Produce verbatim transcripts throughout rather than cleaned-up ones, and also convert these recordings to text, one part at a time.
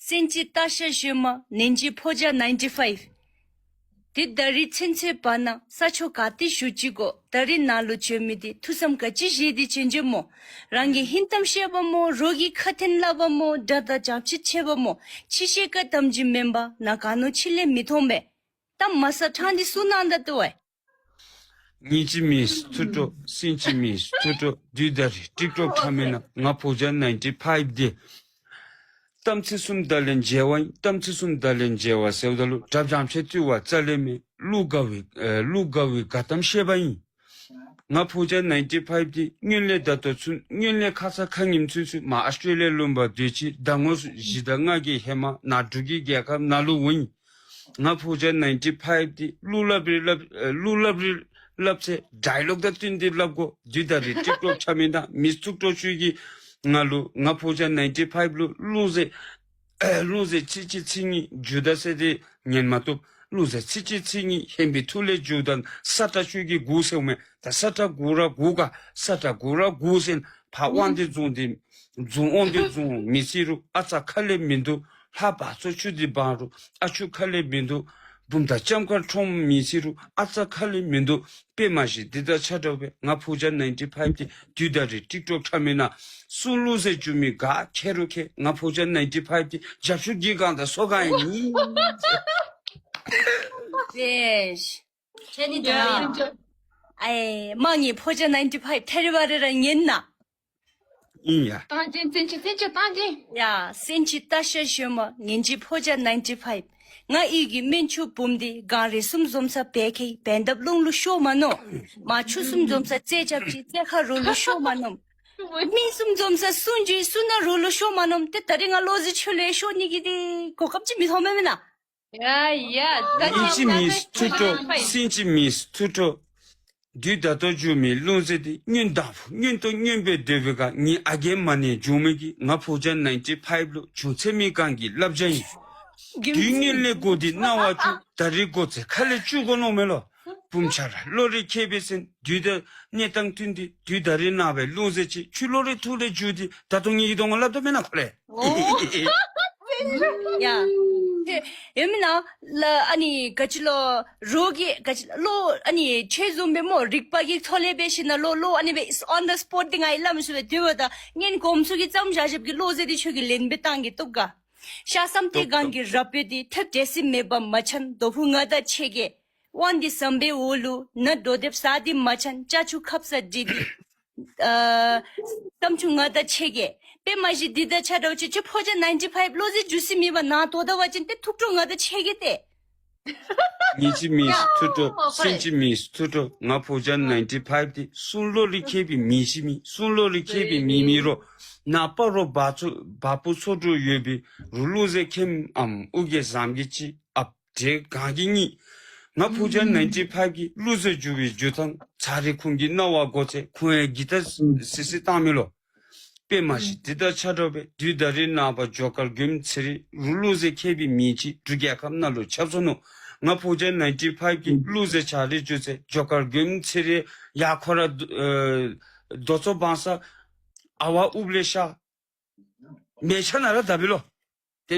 བཙན་གྱི་སྟག་ཤར་ཞོན་མ་ནན་གྱི་ཕོ་རྒྱས་ནའིན་ཊི་ཕའིབ། དེ་ད་རིས་ཚུན་ཚོད་བར་ན་ས་ཕྱོགས་ག་ཏེ་བཞུགས་ཅི་གོ། ད་རིས་ནཱ་ལུ་བྱོན་མི་དེ་ཐུགས་བསམ་ག་ཅི་བཞེས་ཏེ་བྱོན་བྱོནམ་སྨོ། རང་གི་ཧིང་གཏམ་བཤད་པ་སྨོ། རོགས་ཀྱི་ཁ་འཐེན་སླབ་པ་སྨོ། དགྲ་དང་རྒྱབ་ཆ་བྱེད་པ་སྨོ། ཕྱི་བཤད་བཀའ་གཏམ་ཅིག་མེན་པར་ནང་ག་ནོ་ཕྱི་ལས་མི་མཐོང་པས། ད་མ་ས་ཕྲང་སྟེ་གསུང་གནང་ད་ལྟོ་ཨེ། ཉིན་གཅིག་མི་ཐུགས་སྤྲོ། སེམས་གཅིག་མི་ཐུགས་སྤྲོ། དུས་ད་རིས་ཀྲིག་ཀྲོག་ཁྲ་མེན་ན། ང་ཕོ་རྒྱས་ནའིན་ཊི་ཕའིབ་འདི་གཏམ་ཚིག་གསུམ་ད་ལན་བརྗེ་བ་ཨིན། གཏམ་ཚིག་གསུམ་ད་ལན་བརྗེ་བ་ཟེརཝ་ད་ལུ་དགྲ་བྱམས་ཆེ་བཏུལ་བ་རྩ་ལས་མེད། གླུ་དགའ་བའི་ཨེ་གླུ་དགའ་བའི་དགའ་གཏམ་བཤད་པ་ཨིན། ང་ཕོ་རྒྱས་ནའིན་ཊི་ཕའིབ་འདི་སྔོན་ལས་ད་ལྟོ་ཚུན་སྔོན་ལས་ཁ་ཙ་ཁ་ཉིནམ་ཚུན་ཚོད་མར་ཨཱོས་ཊྲེ་ལི་ཡ་ལུང་པ་སྡོད་ཅི། ཟླ་ངོ་བཞི་དང་ལྔ་གི་ཧེ་མ་ནཱ་འབྲུག་གི་རྒྱལ་ཁབ་ནང་ལུ་འོང་ཡི། ང་ཕོ་རྒྱས་ནའིན་ཊི་ཕའིབ་འདི་གླུ་སླབ་རིགས་སླབ་ཨེ་གླུ་སླབ་རིགས་སླབ་ཚེ་ཌའི་ལོག་དང་བསྟུན་ཏེ་སླབ་དགོ། དུས་ད་རིས་ཀྲིག་ཀྲོག་ཁྲ་མེན་ན་མི་ཐུགས་སྤྲོ་ཁྱོད་ཀྱིས་ང་ལུ་ང་ཕོ་རྒྱས་ནའིན་ཊི་ཕའིབ་ལུ་གླུ་རྩེད་ཨེ་གླུ་རྩེད་ཚིག་གཅིག་ཚིག་གཉིས་མཇུག་བསྡུ་ཟེར་ཏེ་ཉན་མ་བཏུབ། གླུ་རྩེད་ཚིག་གཅིག་ཚིག་གཉིས་ཧེ་མའི་ཐུགས་ལས་མཇུག་བསྡུ། ས་ཁྲ་ཁྱོད་ཀྱིས་གུག་ཟེརཝ་མས། ད་ས་ཁྲ་གུག་ར་གུག་ག་ས་ཁྲ་གུག་ར་གུག་ཟེར། ཕར་དབང་འདི་བཟུང་སྟེ་བཟུང་དབང་འདི་བཟུང་མི་ཚིག་རུང་ཨ་ཙ་ཁ་ལས་མིན་འདུག། ལྷ་བ་ཚོ་ཆུ་འདི་སྦང་རུང་ཨ་ཆུ་ཁ་ལས་མིན་འདུག། བུམ་ཐང་ལྕམ་མཁར་ཁྲོམ་མི་ཚིག་རུང་ཨ་ཙ་ཁ་ལས་མིན་འདུག། དཔེ་མ་གཞི་འདི་དང་ཆ་འདྲཝ་སྦེ་ང་ཕོ་རྒྱས་ནའིན་ཊི་ཕའིབ་འདི་དུས་ད་རིས་ཀྲིག་ཀྲོག་ཁྲ་མེན་ན། གསུང་གླུ་རྩེད་རྒྱུག་མི་ག་མཁས་རུང་མཁས། ང་ཕོ་རྒྱས་ནའིན་ཊི་ཕའིབ་འདི་རྒྱབ་ཤུགས་གི་གང་དང་སོ་གང་ཨིན། ཡེས། ཁྱེད་ནི་ཡ། དེ་རིང་ཨའི་མ་ངེའི་ཕོ་རྒྱས་ནའིན་ཊི་ཕའིབ་ཐད་རི་བ་རི་ར་ཉན་ན། ཨིན་ཡ། བཏང་ཅིན་བཙན་གྱི་བཙན་གྱི་བཏང་ཅིན། ཡ་བཙན་གྱི་སྟག་ཤར་ཞོན་མ་ནན་གྱི་ཕོ་རྒྱས་ནའིན་ཊི་ཕའིབ། ང་ཨི་གི་སྨན་ཆུང་བུམོ་འདི་གངས་རི་གསུམ་འཛོམས་ས་བལ་ཁའི་བལ་འདབ་ཀློང་ལུ་ཤོར་མ་ནུམ། མར་ཆུ་གསུམ་འཛོམས་ས་རྩེ་རྒྱབ་ཀྱི་རྩེ་ཁ་རོ་ལུ་ཤོར་མ་ནུམ། སྨན་གསུམ་འཛོམས་ས་སུན་ཇུའི་སུན་ན་རོ་ལུ་ཤོར་མ་ནུམ། ཏེ་ད་རིས་ང་བློ་རྩེ་ཆོས་ལས་ཤོར་ནི་གི་འདི་གོ་སྐབས་ཅིག་མི་ཐོབ་མས་མེན་ན། ཡ་ཡ། ད་ཉིན་གཅིག་མི་ཐུགས་སྤྲོ། སེམས་གཅིག་མི་ཐུགས་སྤྲོ། དུས་ད་ལྟོ་མཇུག་མའི་རླུང་རྩེད་འདི་སྔོན་དང་པོ་སྔོན་དང་སྔོན་པོའི་འདོད་པའི་ག་ངེའི་ཨ་རྒས་མ་ནེ་འབྱུང་མི་གི་ང་ཕོ་རྒྱས་ནའིན་ཊི་ཕའིབ་ལུ་བྱུང་ཚད་མི་གང་གི་བསླབ་བྱ་ཨིན། དུས་སྔོན་ལས་གོ་འདི་རྣ་བ་བཅུག། ད་རིས་གོ་ཚེ་ཁ་ལས་བཅུག་དགོ་མནོཝ་མས་ལོ། བུམོ་ཆ་ར་བློ་རིག་མཁས་པའི་སེམས། དུས་ད་གནས་སྟངས་བསྟུན་ཏེ་དུས་ད་རིས་ནངས་པའི་རླུང་རྩེད་ཅིག་ཁྱོད་བློ་རིག་ཐུགས་ལས་འཇུག་སྟེ་ད་ལྟོ་ངེ་གི་གདོང་ཁར་སླབ་དོ་མེན་ན་ཁོ་རེ། ཨོ། ཡ། ཨེ་ཡོད་མེན་ན་ལགས། ཨ་ནི་ག་ཅི་ལོ་རོགས་ཀྱིས་ག་ཅི་ལོ་ཨ་ནི་ཆོས་བཟུམ་སྦེ་སྨོ་རིག་པ་གི་ཐོག་ལས་འབད་ཞིནམ་ལས་ལོ་ལོ་ཨ་ནི་སྦེ་on the spot འདི་ང་ཡི་སླབ་མི་ཚུགས་པས། དེ་འབདཝ་ད་སྔོན་གོངམ་ཚུ་གིས་བརྩམས་བཞག་བཞགཔ་གི་བློ་རྩེ་འདི་ཁྱོད་ཀྱིས་ལེན་སྦེ་བཏང་གེ་བཏུབ་ག། ཤ་ཟམ་ཏེ་སྒང་གི་ར་སྤོས་འདི་ཐེབས་འདྲེ་སྲིན་མེད་པར་མ་ཆགས། རྡོ་ཕུང་ང་དང་ཕྱད་གེ། དབང་འདི་ཟམ་པའི་འོག་ལུ་ན་རྡོ་རྡེབ་ཟ་སྟེ་མ་ཆགས། ལྕགས་ཆུ་ཁབ་ས་འདི་འདི་ཨ་རྩམ་ཆུ་ང་དང་ཕྱད་གེ། དཔེ་མ་གཞི་འདི་དང་ཆ་འདྲཝ་ཅིག་ཁྱོད་ཕོ་རྒྱས་ནའིན་ཊི་ཕའིབ་བློ་རྩེ་འཇུག་ས་མེད་པར་ནཱ་ལྟོ་ད་བ་ཅིན་ཏེ་ཐུགས་སྤྲོ་ང་དང་ཕྱད་གེ་ཏེ། ཉིན་གཅིག་མི་ཐུགས་སྤྲོ། སེམས་གཅིག་མི་ཐུགས་སྤྲོ། ང་ཕོ་རྒྱས་ནའིན་ཊི་ཕའིབ་འདི་གསུང་བློ་རིག་མཁས་པའི་མི་ཅིག་མེན། གསུང་བློ་རིག་མཁས་པའི་མི་མེན་རུང་ནཱ་སྤ་རོ་བ་ཚོ་བ་སྤུ་ཚོ་དྲུག་ཡོད་པའི་རུང་རླུང་རྩེད་མཁནམ་ཨའུ་རྒས་བཟངམ་གི་ཅིག་ཨཔ་འདྲེ་གང་གི་གཉིས། ང་ཕོ་རྒྱས་ནའིན་ཊི་ཕའིབ་ཀྱི་གླུ་རྩེད་འཇུག་པའི་འཇུག་ཐངས་ཚར་རེ་ཁོང་གི་རྣ་བར་གོ་ཚེ་ཁོང་ཡང་གི་ཏ་སི་སི་བཏང་མི་ལོ། དཔེ་མ་གཞི་འདི་དང་ཆ་འདྲཝ་སྦེ་དུས་ད་རིས་ནངས་པ་ཇོ་དཀར་དགོནམ་ཚེ་རིང་རུང་གླུ་རྩེད་མཁས་པའི་མི་ཅིག་འབྲུག་རྒྱལ་ཁབ་ནང་ལུ་ཁྱབ་སོ་ནུག། ང་ཕོ་རྒྱས་ནའིན་ཊི་ཕའིབ་ཀྱི་གླུ་རྩེད་ཕྱག་ལེན་འཇུག་ཚེ་ཇོ་དཀར་དགོནམ་ཚེ་རིང་ཡར་ཁོ་ར་ཨེ་རྡོ་ཚོ་བང་ས་ཨ་ཝ་ཨུབ་ལེ་ཤ་མལ་ཆ་ནང་ར་བརྡབ་པས་ལོ། ཏེ་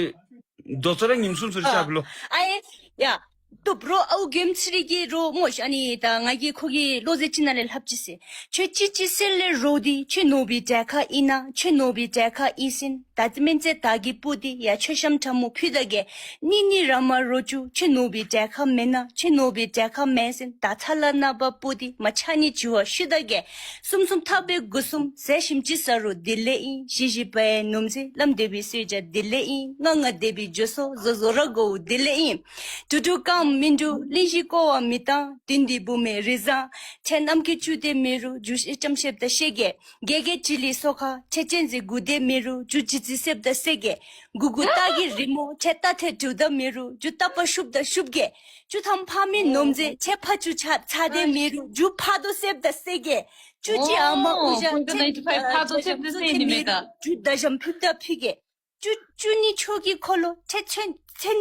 རྡོ་ཚོ་ར་ཉིམ་སུམ་སུ་ར་ཨ་རྐྱབ་པས་ལོ། ཨའེ་ཡ། བཏུབ་རོགས། ཨའུ་དགོནམ་ཚེ་རིང་གིས་རོགས་སྨོ་ཤ་ནི་ད་ང་གིས་ཁོ་གི་བློ་རྩེ་ཅིག་ནང་ལས་ལྷབ་ཅི་ཟེར། ཁྱོད་ཅི་ཅི་སེལ་ལས་རོགས་འདི་ཁྱོད་ནོར་བུའི་གྲལ་ཁར་ཨིན་ན། ཁྱོད་ནོར་བུའི་གྲལ་ཁར་ཨིན་ཟིན། ད་ཏེ་སྨན་རྩེ་དར་གྱི་སྤུ་འདི་ཡ་ཁྱོད་ཤམ་ཁྲ་མོ་ཕུད་ད་གེ། ནི་ནི་ར་མ་རོ་ཅུ་ཁྱོད་ནོར་བུའི་གྲལ་ཁར་མེན་ན། ཁྱོད་ནོར་བུའི་གྲལ་ཁར་མེན་ཟིན། ད་ཚ་ལ་ན་བ་སྤུ་འདི་མ་ཆ་ནི་བྱི་བ་ཤུ་ད་གེ། གསུམ་གསུམ་ཐག་པའི་དགུ་གསུམ་ཟས་ཞིམ་ཅིག་ཟ་རུང་འདི་ལས་ཨིན། བཞི་བཞི་པའི་ནུམ་ཟེ་ལམ་འདི་བའི་གསོལ་ཇ་འདི་ལས་ཨིན། ལྔ་ལྔ་འདི་བའི་འཇུ་སོ་བཟོ་བཟོ་ར་གོ་འདི་ལས་ཨིན། དྲུག་དྲུག་རྐངམ་མི་འདྲུ་གླིང་བཞི་བསྐོར་བ་མི་བཏང་། དུན་འདི་བུ་མེད་རི་བཟང་ཁྱེད་ནམ་མཁའི་བཅུད་དེ་མི་རུང་། རྒྱུ་ཤེས་ལྕམ་ཤེབ་ད་ཤེས་གེ། གེ་གེ་ཅི་ལི་སོ་ཁ་ཁྱེད་གཅན་གཟན་དགུ་དེ་མི་རུང་། རྒྱུ་ཅི་ཙི་སེབ་ད་སེ་གེ། གུ་གུ་སྟག་གི་རི་མོ་ཁྱེད་རྟ་ཐེ་དྲུག་ད་མི་རུང་། རྒྱུ་རྟ་པ་ཤུབ་ད་ཤུབ་གེ། བཅུ་ཐམ་ཕ་མའི་ནོམ་ཟེ་ཁྱེད་ཕ་བཅུ་ཆ་ཚ་དེ་མི་རུང་། རྒྱུ་ཕ་དོ་སེབ་ད་སེ་གེ། བཅུ་གཅིག་ཨ་མ་ཨུ་ཞ་ཁྱེད་ཕ་དོ་སེབ་ད་སེ་ནི་མེད་ད། རྒྱུ་ད་ཞམ་ཕུབ་ད་ཕི་གེ། བཅུ་བཅུ་གཉིས་ཆོས་ཀྱི་འཁོར་ལོ་ཁྱེད་ཚེ་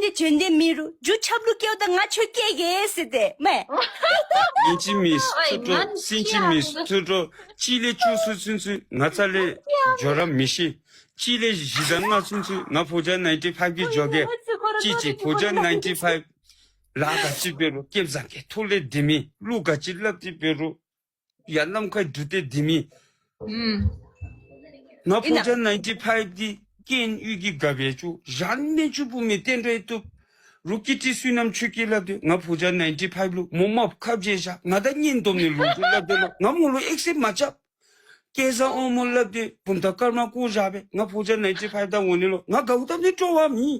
འདི་བྱོན་དེ་མི་རུང་། རྒྱུ་ཆབ་ལུ་སྐྱེལ་ད་ང་ཆོས་སྐྱེལ་གེ་ཟེར་ཏེ་མེ། ཉིན་གཅིག་མི་ཐུགས་སྤྲོ། སེམས་གཅིག་མི་ཐུགས་སྤྲོ། གཅིག་ལས་བཅུ་སུ་ཚུན་ཚོད་ང་རྩ་ལས་འགྱོ་ར་མི་ཤེས། གཅིག་ལས་བཞི་དང་ལྔ་ཚུན་ཚོད་ང་ཕོ་རྒྱས་ནའིན་ཊི་ཕའིབ་ཀྱི་འགྱོ་གེ། གཅིག་གཅིག་ཕོ་རྒྱས་ནའིན་ཊི་ཕའིབ་ལཱ་ག་ཅི་འབད་རུང་སྐལ་བཟང་གི་ཐོག་ལས་དེ་མི་གླུ་ག་ཅི་སླབ་སྟེ་འབད་རུང་ཡར་ནམ་མཁའི་འགྲུལ་ཏེ་དེ་མི། ཨུམ། ང་ཕོ་རྒྱས་ནའིན་ཊི་ཕའིབ་འདི་རྐྱེན་ཡོད་ཀྱི་ག་འབད་ཆུ་ཞན་མེ་ཆུ་བུ་མེ་བསྟན་འགྲོ་ཡི་བཏུབ། རུ་ཀི་ཏི་བསོད་ནམས་ཆོས་སྐྱིད་སླབ་སྟེ་ང་ཕོ་རྒྱས་ནའིན་ཊི་ཕའིབ་ལུ་མོ་མ་ཁབ་རྗེས་བཞག། ང་ད་གཉེན་སྡོམ་ནི་ལུགས་སྲོལ་སླབ་སྟེ་ལོ། ང་མོ་ལུ་ཨེག་སེབ་མ་རྐྱབ། སྐལ་བཟང་དབང་མོ་སླབ་སྟེ་བུམ་ཐང་སྐར་མ་བཀོ་བཞག་པས། ང་ཕོ་རྒྱས་ནའིན་ཊི་ཕའིབ་དང་འོང་ནི་ལོ། ང་དགའཝ་བཏབ་ནི་སྤྲོ་བ་མེད།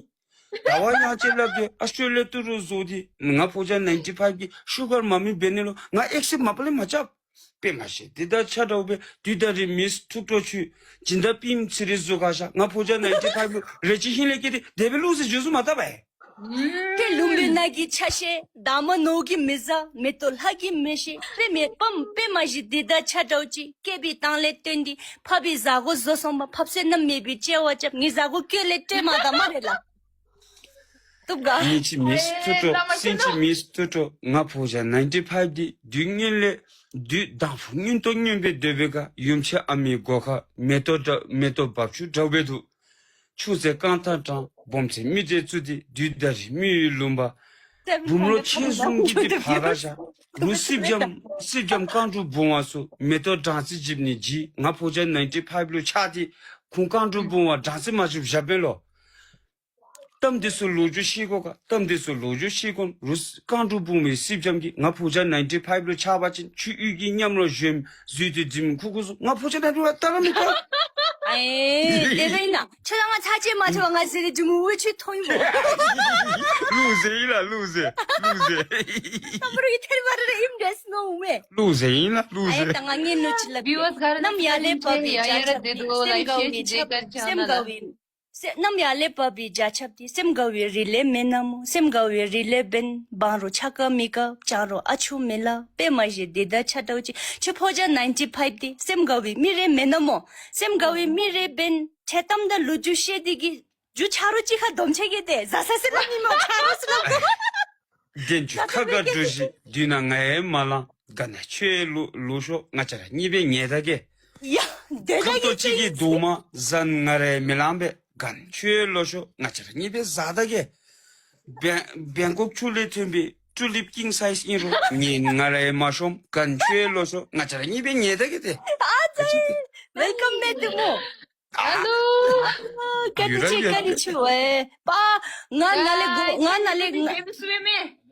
ཟླ་བ་ཡང་ཅིག་སླབ་སྟེ་ཨོསི་ཊྲེ་ལི་ཡ་ཏི་རུ་བཟོ་སྟེ་ང་ཕོ་རྒྱས་ནའིན་ཊི་ཕའིབ་ཀྱི་ཤུ་གར་མ་མི་འབད་ནི་ལོ། ང་ཨེག་སེབ་མ་པ་ལས་མ་རྐྱབ། དཔེ་མ་ཤེས་དེ་ད་ཆ་འདྲཝ་སྦེ་དུས་ད་རིས་མིས་ཐུགས་སྤྲོ་ཆུ་སྦྱིན་བདག་པིམ་ཚེ་རིང་བཟོ་ག་ཤ། ང་ཕོ་རྒྱས་ནའིན་ཊི་ཕའིབ་ལུ་རེ་ཅིག་ཧིང་ལས་སྐྱེས་ཏེ་དེ་སྦེ་ལུགས་ཟེར་འགྱོ་ཟུ་མ་བཏབ་པས། ཏེ་ལུང་པའི་ནགས་ཀྱི་ཆ་ཤས་འདབ་མ་ནོར་གྱིས་མི་ཟ། མེ་ཏོག་ལྷ་གིས་མི་ཤེས། དཔེ་མེད་པམ་དཔེ་མ་ཤེས་དེ་ད་ཆ་འདྲཝ་ཅིག་སྐྱེས་པའི་སྟངས་ལས་བརྟེན་ཏེ་ཕ་བི་བཟའ་གོ་བཟོ་སོང་པ་ཕབ་སེ་ན་མེད་པའི་བྱ་བ་རྐྱབ། ངེ་བཟའ་གོ་སྐྱོ་ལས་སྤྲོད་མ་ད་མ་རེད་ལ། བཏུབ་ག། ཉིན་གཅིག་མིས་ཐུགས་སྤྲོ་སེམས་གཅིག་མིས་ཐུགས་སྤྲོ། ང་ཕོ་རྒྱས་ནའིན་ཊི་ཕའིབ་འདི་དུས་ངན་ལས་དུས་དང་ཕུ་སྔོན་ཏོག་སྔོན་པའི་འདོད་པའི་ག་ཡུམ་ཆེན་ཨ་མའི་སྒོ་ཁར་མེ་ཏོག་འདྲ་མེ་ཏོག་འབབ་ཆུ་འདྲ་བའི་དུ། ཆུ་ཚན་རྐང་ཐང་དྲང་སྦོམ་ཚན་མི་འདྲེ་བཙུགས་ཏེ་དུས་ད་རིས་མི་ཡུལ་ལུང་པ། བུམ་ལོ་ཁྱེད་བཟུང་གི་དེ་ཕ་ར་ཤ། རུ་སྲིབ་འཇམ་སྲིབ་འཇམ་རྐང་དྲུག་བུང་བ་སུ་མེ་ཏོག་སྦྲང་རྩི་འཇིབ་ནི་ཇི། ང་ཕོ་རྒྱས་ནའིན་ཊི་ཕའིབ་ལུ་ཆགས་ཏེ་ཁུངས་རྐང་དྲུག་བུང་བ་སྦྲང་རྩི་མ་འཇིབ་བཞག་པས་ལོ། གཏམ་འདི་ཚུ་ལོ་རྒྱུས་ཤེས་དགོ་ག། གཏམ་འདི་ཚུ་ལོ་རྒྱུས་ཤེས་དགོ། རུ་རྐང་དྲུག་བུང་བའི་སྲིབ་འཇམ་གྱིས་ང་ཕོ་རྒྱས་ནའིན་ཊི་ཕའིབ་ལུ་ཆགས་པ་ཅིན་ཆུ་ཡུལ་གྱི་ཉམས་ལོ་གཞོན་བཟོས་ཏེ་འཛིམ་ཁུ་ཁུ་སུ་ང་ཕོ་རྒྱས་ནའིན་ཊི་ཕའིབ་ལུ་ལྟ་ར་མི་ལྟ། ཨེ་དེ་རེད་ན། ཁྱོད་རང་ང་ཚ་ཅེ་མ་ཚ་བ་ང་ཟེར་རེ་འཛིམ་འོད་ཆུ་ཐོང་ཡིན་པ། ལུག་ཟེར་ཡིན་ལ་ལུག་ཟེར་ལུག་ཟེར། ཏམ་རུ་ཡི་ཐེར་བ་རེ་ཨིམ་རེས་ནོ་མེ། ལུག་ཟེར་ཡིན་ལ་ལུག་ཨེ་ཟེར། ད་ང་ངེ་ནུ་ཅི་ལ་བི་ཝརས་ག་ར་ནམ་ཡ་ལེ་པ་བི་ཇ་ཆབ་སེམས་དགའ་བའི་ཆབ་སེམས་དགའ་བའི། སེ་ནམ་ཡ་ལེ་པ་བི་ཇ་ཆབ་ཏེ་སེམས་དགའ་བའི་རི་ལེ་མེ་ན་མོ། སེམས་དགའ་བའི་རི་ལེ་བན་བང་རོ་ཆ་ཀ་མི་ཀ་ཅང་རོ་ཨ་ཆུ་མེ་ལ་དཔེ་མ་ཞེ་དེ་ད་ཆ་འདྲཝ་ཅིག་ཆུ་ཕོ་རྒྱས་ནའིན་ཊི་ཕའིབ་ཏེ་སེམས་དགའ་བའི་མི་རེ་མེ་ན་མོ། སེམས་དགའ་བའི་མི་རེ་བན་ཁྲེ་གཏམ་ད་ལུ་རྒྱུ་ཤེས་དེ་གི་རྒྱུ་ཆ་རོ་ཅིག་ཁ་སྡོམ་ཆ་གི་དེ་ཟ་ས་སེ་ལ་མི་མོ་ཆ་རོ་སི་ལ། དེན་ཆུ་ཁ་དགའ་འགྲུ་ཞིག་དུས་ན་ང་ཡེ་མ་ལང་། ག་ན་ཆོས་ལུ་ལུ་ཤོ་ང་བཅས་ར་གཉིས་པའི་ཉེ་ད་གེ། ཡ་དེ་ད་ཁབ་ཏོ་གཅིག་གི་རྡོག་མ་ཟན་ང་རེ་མི་ལང་པས། གན་ཆོས་ལོ་ཤོ་ང་བཅས་ར་གཉིས་པའི་ཟ་ད་གེ། བེང་བེང་ཀོག་ཆུ་ལས་ཐོན་པའི་ཊུ་ལིབ་ཀིང་སའིཛ་ཨིན་རུང་ཉིན་ང་རེ་མ་ཤོམ། གན་ཆོས་ལོ་ཤོ་ང་བཅས་ར་གཉིས་པའི་ཉེ་ད་གེ་དེ། ཨ་ཙི། ཝེལ་ཀམ་མེ་ཏི་མོ། ཨ་ལོ། ཀ་ནི་ཆེ་ཀ་ནི་ཆེ་ཝེ། པ། ང་ན་ལེ་གོ་ང་ན་ལེ་ང་།